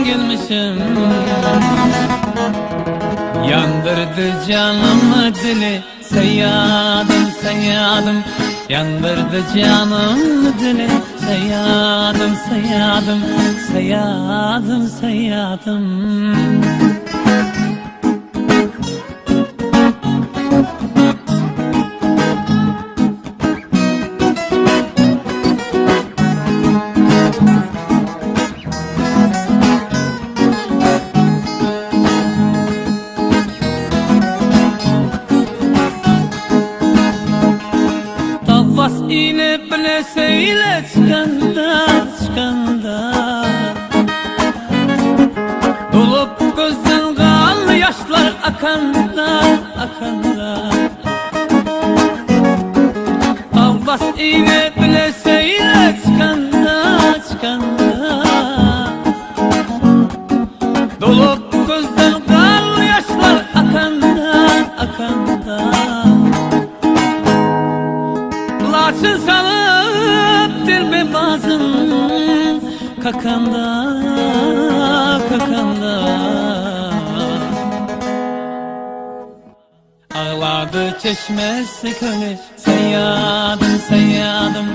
gelmişim. Yandırdı canımı dili Seyadım seyadım Yandırdı canımı dili Seyadım seyadım Seyadım seyadım Tavas ile bileseyle çıkanda çıkanda. Dolup gözden kanlı yaşlar akanda akanda. Tavas ile bileseyle çıkanda çıkanda. Dolup gözden kanlı yaşlar akanda akanda. Laçın salıp dilbe bazın kakanda kakanda. Ağladı çeşmesi köle seyadım seyadım.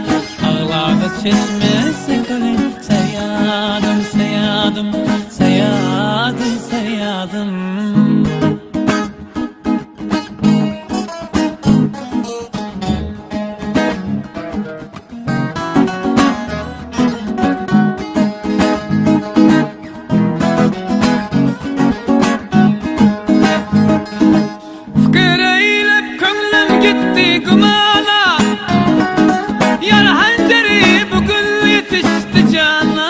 Ağladı çeşmesi köle seyadım seyadım. Seyadım seyadım. Fikir eylep köňlüm gitti gümana. Yar hanjeri bugün yetişti cana.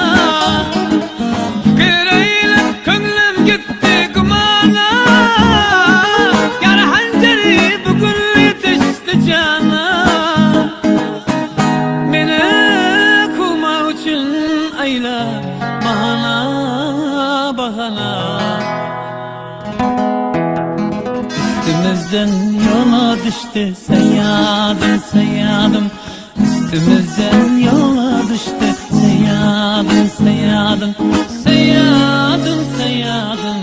Fikir eylep köňlüm gitti gümana. Yar hanjeri bugün yetişti cana. Meni kuvmak için ayla bahana bahana. Üstümüzden yola düştü seyadım seyadım. Üstümüzden yola düştü seyadım seyadım. Seyadım seyadım.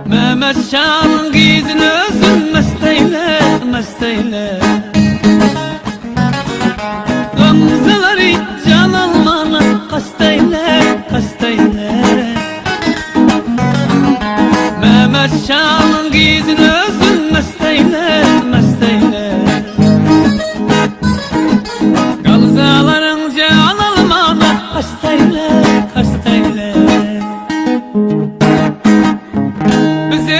Mehmet Şah'ın gizini özün mesteyle mesteyle. Gamzeleri can almana kasteyle kasteyle. Mehmet Şah'ın gizini özün mesteyle mesteyle. Gamzelerin can almana kasteyle kasteyle. Bizi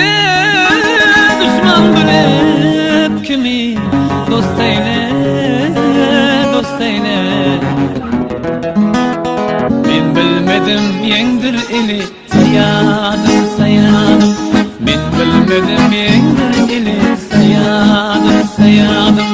düşman bilip kimi dost eyle, dost eyle. Ben bilmedim yendir eli sayadım sayadım. Ben bilmedim yendir eli sayadım sayadım.